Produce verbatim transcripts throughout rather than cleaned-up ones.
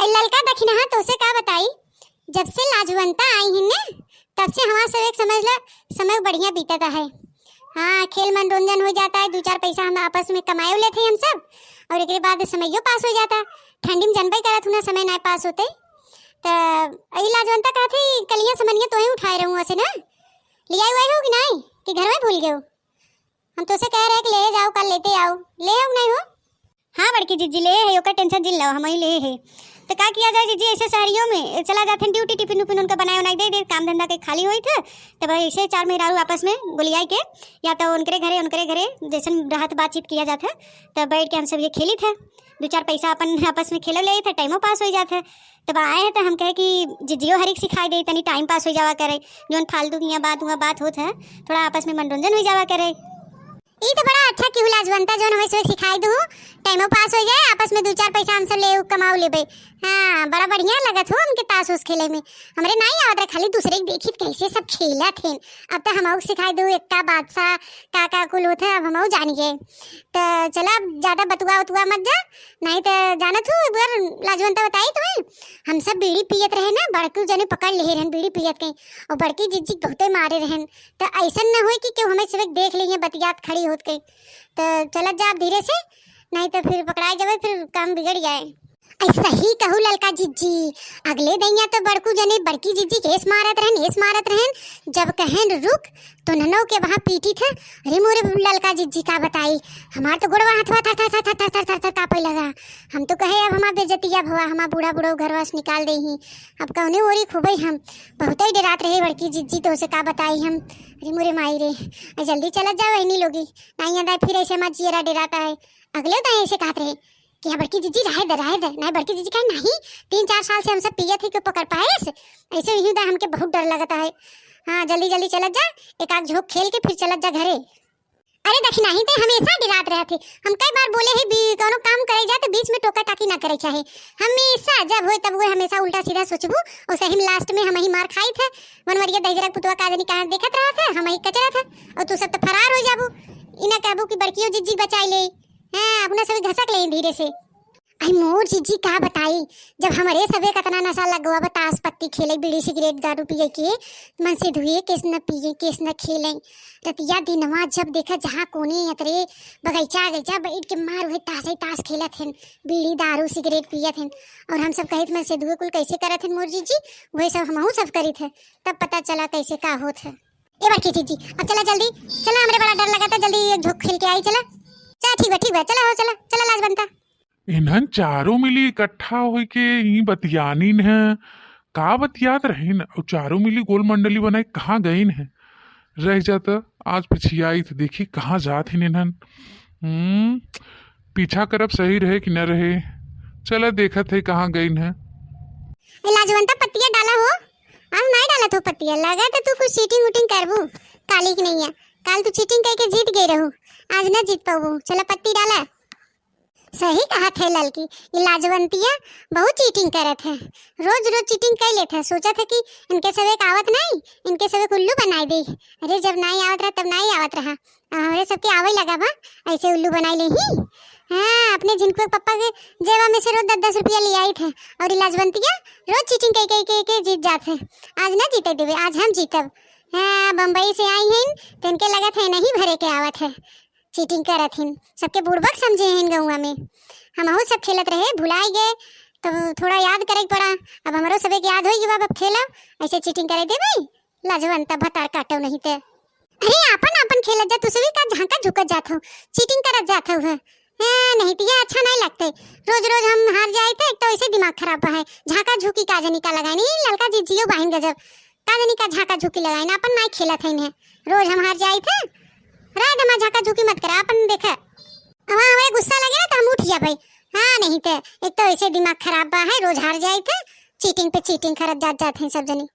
ललका दखिनहा, तोसे का बताई, जब से लाजवंता आई हिन ने, तब से हमार सब एक समझ ला समय बढ़िया बीतत है। हाँ, खेल मनोरंजन हो जाता है, दो चार पैसा हम आपस में कमाए लेते हैं हम सब, और एकरे बाद समयो पास हो जाता। ठंडी में जनबे करत हूँ ना, समय ना पास होते। त ई लाजवंता कहत है, कलिया समनिया तोहे उठाए रहूँ ऐसे ना, ले आई हुआ हो कि नहीं, कि घर में भूल गए हो? हम तोसे कह रहे कि ले जाओ, कल लेते आओ, ले आओ नहीं हो। हाँ बड़की जिज्जी, ले है, ओकर tension जिन लो, हम ही ले है। तो का किया जाए जिज्जी, ऐसे शहरियों में चला जाते हैं duty, टिफिन उफिन उनका बनाए उनाए दे दे, काम धंधा के खाली होई थे, तब ऐसे चार मेहरारू आपस में गोलियाई के या तो उनकरे घरे, उनकरे घरे जैसन रहत बातचीत किया जाता है, तब बैठ के हम सब ये खेली थे, दो चार पैसा अपन आपस में खेलो ले थे, टाइमो पास हो जाता है। तब आए हैं तो हम कहे कि जिज्जियो हरिक सिखाई दे, तनी टाइम पास हो जावा करे, जौन फालतू की यहाँ बात हुआ बात होत है, थोड़ा आपस में मनोरंजन हो जावा करे। ई तो बड़ा अच्छा किहू लाजवंता, जौन हमें सब सिखाई दू, टाइमो पास हो जाए, आपस में दो चार पैसा हमसे ले कमाओ लेबे। हाँ, बड़ा बढ़िया लगत हो हमके ताश उस खेले में। हमरे नाई आवत रहे, खाली दूसरे के देखित कैसे सब खेलत हैं। अब तो हमहू सिखाई दू, एक्का बादशाह का का कुल होत है, अब हमहू जान गए। तो चला, अब ज्यादा बतुआ उतुआ मत जा, नहीं तो जानत हो, एक बार लाजवंता बताई तो है, हम सब बीड़ी पियत रहे ना, बड़कू जने पकड़ ले रहन बीड़ी पियत के, और बड़की जिज्जी बहुते मारे रहन। तो ऐसा न होए कि केहू हमें सब देख ले बतियात खड़ी होत के। तो चलत जा आप धीरे से, नहीं तो फिर पकड़ाए जावे, फिर काम बिगड़ जाए। ऐसा ही कहू ललका जिज्जी, अगले दैया तो बड़कू जने बड़की जिज्जी के एस मारत रहन, एस मारत रहन, जब कहन रुक तो ननौ के वहाँ पीटी थे। अरे मोरे ललका जिज्जी का बताई, हमार तो गोड़वा हथवा थर थर थर थर थर थर थर कापे लगा। हम तो कहे अब हमार बेइज्जतिया भवा, हमार बूढ़ा बूढ़ा घरवा से निकाल दे ही, अब कौने ओरी खूबे हम। बहुत ही डरात रहे बड़की जिज्जी, तो उसे का बताई हम। अरे मोरे माई रे, आ जल्दी चलत जाओ इन्हीं लोगी, नहीं अंदा फिर ऐसे हमार जियरा डराता है। अगले तो ऐसे कहत रहे कि हाँ बड़की जिज्जी रहे दे, रहे दे, नहीं बड़की जिज्जी कहे नहीं, तीन चार साल से हम सब पियत ही, क्यों पकड़ पाएस, ऐसे ही दा हमके बहुत डर लगता है। हाँ जल्दी जल्दी चलत जा, एक आध झोंक खेल के फिर चलत जा घरे। अरे दखिनाही ते हमेशा डरात रहत है, हम कई बार बोले ही बी-, कौनो काम करे जा तो बीच में टोका टाकी ना करे चाहे, हमेशा जब होए तब वो हमेशा उल्टा सीधा सोचबू, और सही में last में हम ही मार खाई थे। वनवरिया दहिजरा के पुतवा का जनी कहाँ देखत रहत है, हम ही कचरत है, और तू सब तो फरार हो जाबू। इना कहबू कि बड़कियो जिज्जी बचाई ले, हाँ अपना सभी घसक ले धीरे से। आई मोर जिज्जी का बताई, जब हमरे सबे कतना नशा लगवा बा, ताश पत्ती खेले, बीड़ी सिगरेट दारू पिए के, मन से धुए, केस न पिए, केस न खेले। रतिया दिनवा जब देखा जहाँ कोने अतरे बगैचा अगैचा बैठ के मार वही ताशे ताश खेलत हन, बीड़ी दारू सिगरेट पियत हन। और हम सब कहित मन से धुए कुल कैसे करत हन मोर जिज्जी, वही सब हमहू सब करित है। तब पता चला कैसे का होत है। ए बड़की जिज्जी, अब चला जल्दी, चला, हमरे बड़ा डर लगा था, जल्दी एक झोंक खेल के आई, चला। चला ठीक बा, ठीक बा, चला हो, चला, चला लाजवंता। इन्हन चारों मिली इकट्ठा होई के ई बतियानीन है, का बतियात रहीन? और चारों मिली गोल मंडली बनाए कहाँ गईन है? रह जाता, आज पिछियाई तो देखी कहाँ जात ही इन्हन। हम्म, पीछा करब सही रहे कि न रहे। चला देखत है कहाँ गईन है। ए लाजवंता पत्तिया डाला हो, आज नहीं डालत हो पत्तिया, लगा तो तू कुछ चीटिंग उटिंग करबू, काली की नहीं है, काल तू चीटिंग करके जीत गए रहू, आज न जीत पाबू, चला पत्ती डाला। सही कहत है ललकी, ये लाजवंतिया बहुत चीटिंग करत है, रोज रोज चीटिंग कर लेत है, सोचत है कि इनके सब एक आवत नहीं, इनके सब एक उल्लू बनाए दे। अरे जब नहीं आवत रहा तब नहीं आवत रहा, आ, हमरे सबके आवै लगा बा, ऐसे उल्लू बनाए ले ही। हाँ, अपने झिनकू के पप्पा के जेबा में से रोज दस दस रुपया ले आई थे, और ये लाजवंतिया रोज चीटिंग कई कई के, के जीत जात है। आज ना जीते देवे, आज हम जीतब। हाँ, बम्बई से आई हैं, तो इनके लगत है नहीं भरे के आवत है। चीटिंग करत हिन, सबके बुड़बक समझे हिन गौवा में। हमहू सब खेलत रहे, भुलाई गए, तो थोड़ा याद करे के पड़ा। अब हमरो सब एक याद होई कि बाबा खेलब, ऐसे चीटिंग करे देबे, लाजवंता भतार काटो नहीं ते। अरे आपन आपन खेलत जा, तू सभी का झांका झुकत जात हो, चीटिंग करत जात हो है। हाँ, नहीं तो ये अच्छा नहीं लगते, रोज रोज हम हार जाए थे, एक तो ऐसे दिमाग खराब है, झांका झुकी का जनी का लगाए नहीं, ललका जिज्जियो बाहिन गजब। का जनी का झांका झुकी लगाई ना, अपन नाई खेलत है इन्हें। रोज हम हार जाई थे। राय दमा झांका झुकी मत करा, अपन देखे। अब हमरे गुस्सा लगे ना तो हम उठ जा भाई। हाँ, नहीं ते एक तो ऐसे दिमाग खराब बा है, रोज हार जाई थे, चीटिंग पे चीटिंग करत जात जात हैं सब जनी।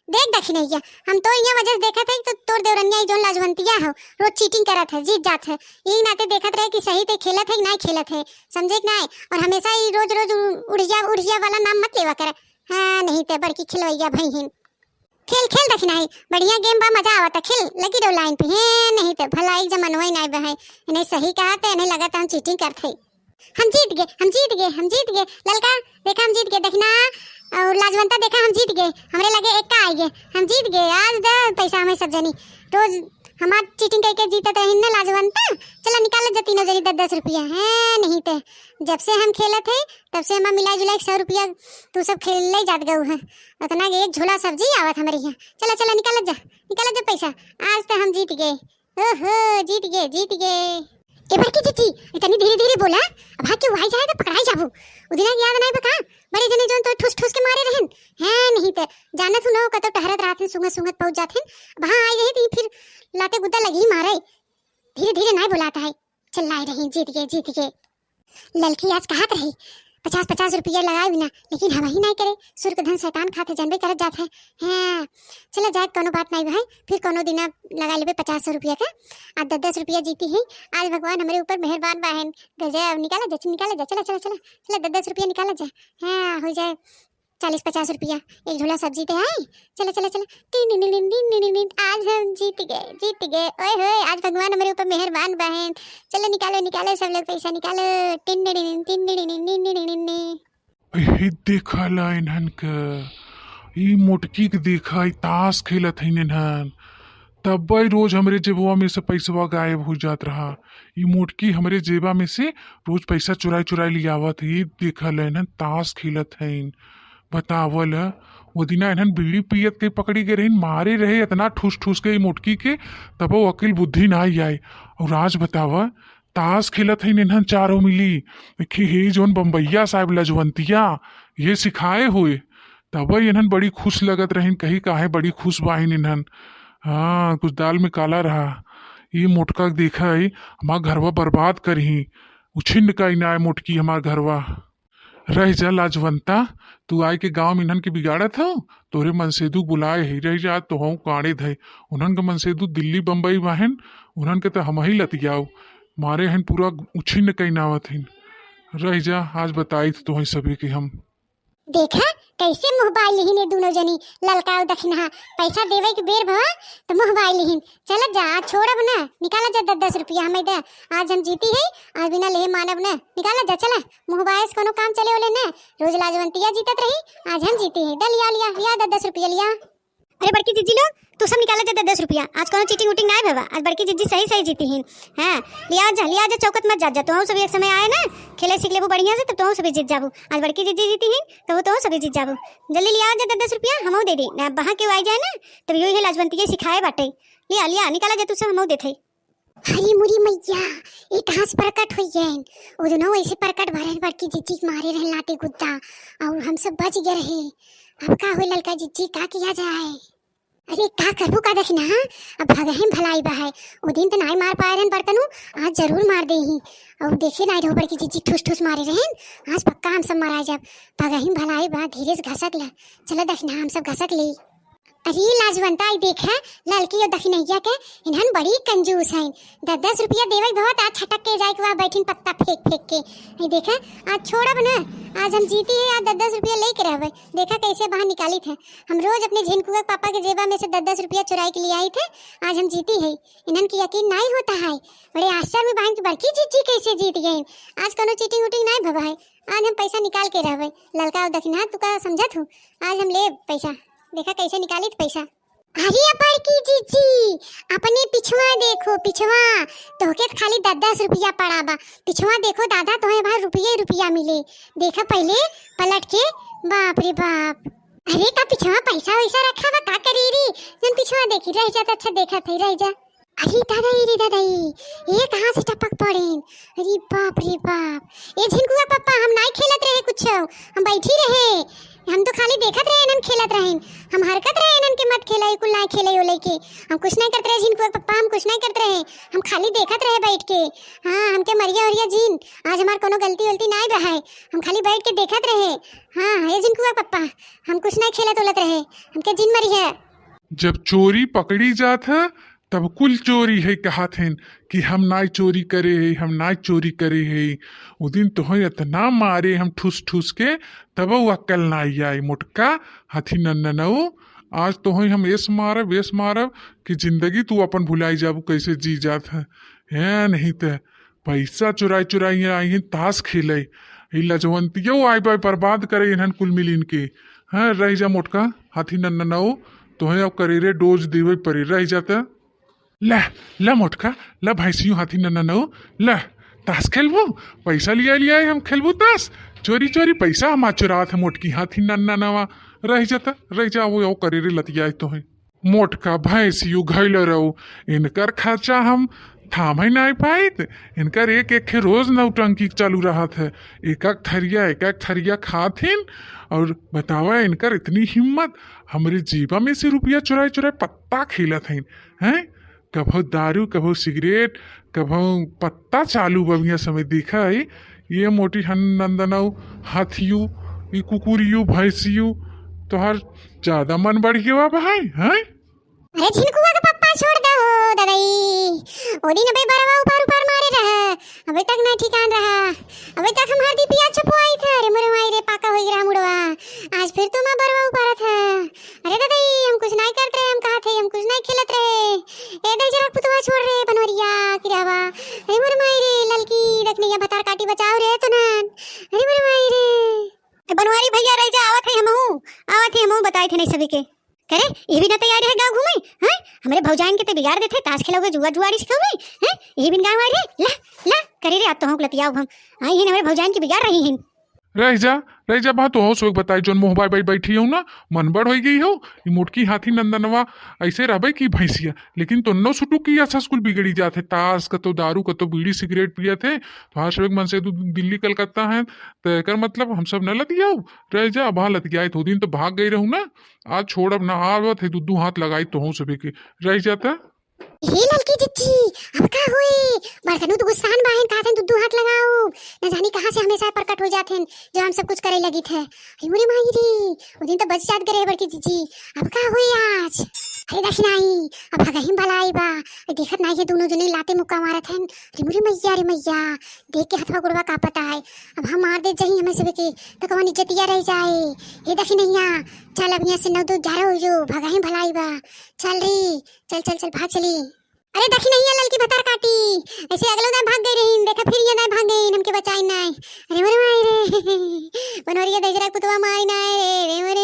देख दखिनैया, हम तो इहाँ वजह से देखत है तो तोर देवरनिया ई जौन लाजवंतिया हो, रोज चीटिंग करत है, जीत जात है। यही नाते देखत रहे कि सही ते खेलत है कि नाई खेलत है, समझे कि नाई? और हमेशा ई रोज रोज उ-, उड़िया उड़िया वाला नाम मत लेवा करे। हाँ, नहीं ते बड़की खिलवैया भई हिन। खेल, खेल दखिनाही, बढ़िया गेम बा, मजा आवता, खेल, लगी रहो लाइन पे। हे, नहीं तो भला एक जमानवा ही नाई बहे, इन्हें सही कहा तो इन्हें लगा तो हम चीटिंग करते। हम जीत गए, हम जीत गए, हम जीत गए, ललका, देखा हम जीत गए, दखिना, लाजवंता, देखा हम जीत गए, हमरे लगे एक्का आइ गए, हम जीत गए। आज दे पैसा हमें सब जनी, रोज हमार चीटिंग कइके जीतत रहिन ना लाजवंता। चला निकाल जा तीनों जनी दस दस रुपया। हैं नहीं ते, जब से हम खेलत है तब से हमार मिला जुला के सौ रुपया तू सब खेल ले जात गऊ है। उतना के एक झोला सब्जी आवत हमरे यहाँ। चला चला निकाल जा, निकाल जा पैसा। आज तो हम जीत गए। ओहो, जीत गए, जीत गए। ए बड़की जीजी, इतनी धीरे धीरे बोला, अब हाँ केहू आइ जाए तो पकड़ाई जाबू। उ दिना के याद नहीं बा का? बड़े जने जौन तो ठूस ठूस के मारे रहन। हैं नहीं ते, जानत हूँ ना, कतो टहरत रहत हैं, सूंघत सूंघत पहुँच जात हैं। अब हाँ आइ जाए तो फिर लाते गुद्दा लगी मारे। धीरे धीरे नहीं बोलाता है, चिल्लाए रही, जीत गए, जीत गए। ललकी आज कहत रही, पचास पचास रुपया लगाए बिना, लेकिन हम ही नहीं करे, सुर के धन शैतान खाते जानबे करत जात है। हाँ, चला जाए, कोनो बात नहीं भाई, फिर कोनो दिना लगा लेबे पचास सौ रुपया का। आज दस दस रुपया जीती है, आज भगवान हमरे ऊपर मेहरबान बाहन। गजब, निकाला जा, निकाला जा, चला चला चला, चला दस दस रुपया निकाला जा। हाँ, हो जाए चालीस पचास रुपया, एक झोला सब्जी ते आई। चला चला चला, टिन टिन टिन टिन टिन टिन, आज हम जीत गए, जीत गए। ओए होए, आज भगवान हमरे ऊपर मेहरबान बाहन। चलो निकालो निकालो सब लोग पैसा निकालो। टिन टिन टिन टिन टिन टिन टिन टिन टिन। ए, देखा ला इन्हन के, ई मोटकी के देखा, ई ताश खेलत हईन इन्हन। तब्बे रोज हमरे जेबवा में से पैसवा गायब हो जात रहा। ई मोटकी हमरे जेबा में से रोज पैसा चुराई चुराई लियावत है। ई देखा ला इन्हन ताश खेलत हईन। बतावल, वो दिना इन्हन बीड़ी पियत के पकड़ी गए रहीन, मारे रहे इतना ठूस ठूस के ई मोटकी के, तबो अकिल बुद्धि ना आई आए। और आज बतावा, ताश खेलत हईन इन्हन चारों मिली। देखी, हे जौन बम्बैया साहब लजवंतिया, ये सिखाए हुए। तब इन्हन बड़ी खुश लगत रहीन, कही काहे बड़ी खुश बाहिन इन्हन। हाँ, कुछ दाल में काला रहा। ई मोटका के देखा है, हमार घरवा बर्बाद करही। उछिन्न का इनाय मोटकी हमार घरवा। रह जा लाजवंता, तू आए के गाँव में इन्हन के बिगाड़त हो, तोरे मनसेदू बुलाए है। रह जा, आज तोहू कांड़े धए। उन्हन के मनसेदू दिल्ली बम्बई बाहेन, उन्हन के तो हम ही लतियाओ। मारे हन पूरा उछिन्न कइनावत हन। रह जा, आज बताई तो तोहई सभी के हम। देखा, कैसे मुँह बाई लिहिन ये दुनो जनी, ललका अउ दखिनहा। पैसा देवे के बेर भवा, तो मुँह बाई लिहिन। चलत जा, आज छोड़ब ना, निकाला जा दस दस रुपया हमें दे। आज हम जीती है, आज बिना लेहे मानब ना। निकाला जा, चला। मुँह बाई से कोनो काम चले ओले ना। रोज लाजवंतिया जीतत रही, आज हम जीती है। दे लिया, लिया, लिया दस दस रुपया लिया। अरे बड़की जीजी लो, तू सब निकाला जा दस दस रुपया। आज कोनो चीटिंग उटिंग नाय भवा, आज बड़की जीजी सही सही जीती हैं। हाँ, लिया जा, लिया जा, चौकत मत जा जा। तोहू सब एक समय आए ना, खेले सीख लेबू बढ़िया से, तब तोहू सब जीत जाबू। आज बड़की जीजी जीती हैं, तो वो तोहू सब जीत जाबू। जल्दी लिया जा दस दस रुपया, हमहू दे दी। ना बहा के आई जाए ना, तब यही है लाजवंतिया सिखाए बाटे। लिया, लिया, निकाला जा, तू सब हमहू देते। हरी मुरी मैया, ये कहाँ से प्रकट हुई है? वो दोनों ऐसे प्रकट भरे बड़की जीजी के मारे रहे लाते गुद्दा, और हम सब बच गए रहे। अब का हुई ललका जीजी, का किया जाए? अरे का करबू का देखी ना, हाँ? अब भगहिन भलाई बा है। वो दिन तो नाई मार पाए रहन बड़कनू, आज जरूर मार दे ही। और देखे नाई रहो बड़की जीजी ठूस ठूस मारे रहन, आज पक्का हम सब मारा जाब। भगहिन भलाई बा, धीरे से घसक ले। चलो देखी ना, हम सब घसक ले। अरे लाजवंता, आई देखे, ललकी और दखिनैया के, इन्हन बड़ी कंजूस हैं। दस दस रुपया देवे बहुत, आज छटक के जाए के वहाँ बैठिन पत्ता फेंक फेंक के। आई देखे, आज छोड़ब ना, आज हम जीती है, आज दस दस रुपया लेके रहबे। देखा कैसे बाहर निकाली थे। हम रोज अपने झिनकुआ के पापा के जेबा में से दस दस रुपया चुराई के ले आई थे, आज हम जीती है। इन्हन के यकीन नहीं होता है, बड़े आश्चर्य में बाहन की बड़की जीजी कैसे जीत गई। आज कोनो चीटिंग उटिंग नहीं भवा है, आज हम पैसा निकाल के रहबे। ललका और दखिनहा, तू का समझत हूँ, आज हम ले पैसा। देखा कैसे निकाली थे पैसा। अरे बड़की जीजी, अपने पिछवा देखो, पिछवा। तोहके तो खाली दस दस रुपया पड़ा बा। पिछवा देखो दादा, तोहे वहाँ रुपये रुपया मिले। देखा पहले पलट के, बाप रे बाप। अरे का पिछवा पैसा वैसा रखा बा, का करी री? जन पिछवा देखी, रह जा तो अच्छा देखा थे, रह जा। अरे दादा, अरे दादा, ये कहाँ से टपक पड़ेन? अरे बाप रे बाप। ए झिनकुआ पप्पा, हम नाई खेलत रहे कुछ, हम बैठी रहे। हम तो खाली देखत रहे इन्हन खेलत रहेन। हम हरकत रहे इन्हन के मत खेला, ये कुल नाई खेले ओले के। हम कुछ नहीं करत रहे झिनकुआ पप्पा, हम कुछ नहीं करत रहे। हम खाली देखत रहे बैठ के। हाँ, हमके मरिया उरिया जीन, आज हमार कोनो गलती उलती नाई बहाए। हम खाली बैठ के देखत रहे। हाँ, ये झिनकुआ पप्पा, हम कुछ नहीं खेलत उलत रहे। हमके जीन मरी है। जब चोरी पकड़ी जात है, तब कुल चोरी है कहत हैं कि हम नाई चोरी करे है, हम नाई चोरी करे है। उ दिन तोहे इतना मारे हम ठूस ठूस के, तब वो अक्कल नाई आई। मोटका हथी नन्ननऊ, आज तोहे हम एस मारब, एस मारब कि जिंदगी तू अपन भुलाई जाबू, कैसे जी जात है। हैं नहीं ते पैसा चुराई चुराई आई हैं ताश खेले। ई लजवंतियो आइ बाइ बर्बाद करे इन्हन कुल मिलिन के। हाँ, रहि जा मोटका, हाथी नन्ननऊ, तोहे अब करेरे डोज देवे परी, रहि जा त। ला, ला मोटका, ला भैंसियो हाथी नन्ननऊ, ला, तास खेलबू, पैसा लिया लिया हम खेलबू तास, चोरी चोरी पैसा हमार चुरात है मोटकी हाथी नन्ननवा, रहि जा त, रहि जा, वो, वो करेरे लतियाई तोहे। मोटका भैंसियो घइले रहू, इनकर खर्चा हम थामे नाई पाइत। इनकर एक एक खे रोज नौटंकी चालू रहत है, एक एक थरिया एक एक थरिया खात हिन। और बतावा इनकर इतनी हिम्मत, हमरे जेबा में से रुपया चुराए चुराए पत्ता खेलत हिन, हैं? कभो दारू, कभो सिगरेट, कभो पत्ता चालू बा। समय देखा है, ये मोटी हन नंदनऊ, हाथियू, ई कुकुरियू, भैंसियू, तोहर ज्यादा मन बढ़ गया भाई, हैं? अरे झिनकुआ के पप्पा, छोड़ दे हो ददई। ओ दिन अबे बरवा उपार उपार मारे रहा, अबे तक ना ठिकान रहा। अबे तक हम हरदी पियाज छपुआई थे। अरे मोरे माई रे, पाका होई रहा मुड़वा। आज फिर तुम बरवा उपारत है। अरे ददई, हम कुछ नहीं करत रहे, हम कहा थे, हम कुछ नहीं खेलत रहे। ए दे जरा पुतवा छोड़ रे बनवरिया की रहवा। अरे मोरे माई रे, ललकी दखनैया भतार काटी बचाओ रे तो नन। अरे मोरे माई रे। ए बनवारी भैया रह जा, आवत है हमहू, आवत है हमहू, बताए थे नहीं सभी के। करे, ये भी ना तैयार है गाँव घूमे, हैं? हमरे भौजाइन के ते बिगाड़ देथे, ताश खेलौगे, जुआ जुआड़ी सिखौगे, हैं? ये बिन गाँव आए रे, ला, ला, करे रे, आप तो हम लतियाओ हम। हाँ, ये हमरे भौजाइन के बिगाड़ रही हैं। रह जा, रह जा, बा तो हो सोच बताई, जोन मोहबाई बाई बैठी हो ना, मन बड़ होई गई हो, ई मोटकी हाथी नंदनवा ऐसे रहबे की भैंसिया, लेकिन तो नौ सुटुक की अच्छा स्कूल बिगड़ी जात है, ताश कतो दारू कतो बीड़ी सिगरेट पियत है, तो हाँ सब एक मन से तू दिल्ली कलकत्ता है, तो एकर मतलब हम सब न लतियाऊ, रह जा, अब हाँ लतियाए तो दिन तो भाग गई रहू ना, आज छोड़ब ना, आवत है, दुद्दू हाथ लगाई तोहू सभी के। रह जाता। हे ललकी जिज्जी, अब का होई? बड़कनू तो गुस्सान बाहिन, कहत हैं दुद्दू हाथ लगाओ। न जानी कहाँ से हमेशा प्रकट हो जात हैं, जो हम सब कुछ करे लगी थे। हे मोरे माई रे, वो दिन तो बच जात गए बड़की जिज्जी। अब का होई आज? अरे दखिनाई, अब हगहिम भलाई बा। देखत नाई है दोनों जने लाते मुक्का मारत हैं। रे मोरे मैया, रे मैया, देख के हथवा गोड़वा कांपत है। अब हम मार दे जही हमें सभी के, तो कवन इज्जतिया रह जाए। हे दखिनैया, चल अब यहाँ से नौ दो ग्यारह हो जो, भगही भलाई बा। चल रे, चल, चल, चल, भाग चली। अरे दखिनैया ललकी भतार काटी, ऐसे अगलो दाएं भाग गई रही, देखा फिर ये दाएं भाग गई, हमके बचाई नाई। अरे मोरे माई रे, बनवरिया दहिजरा पुतवा मारी नाई रे, रे मोरे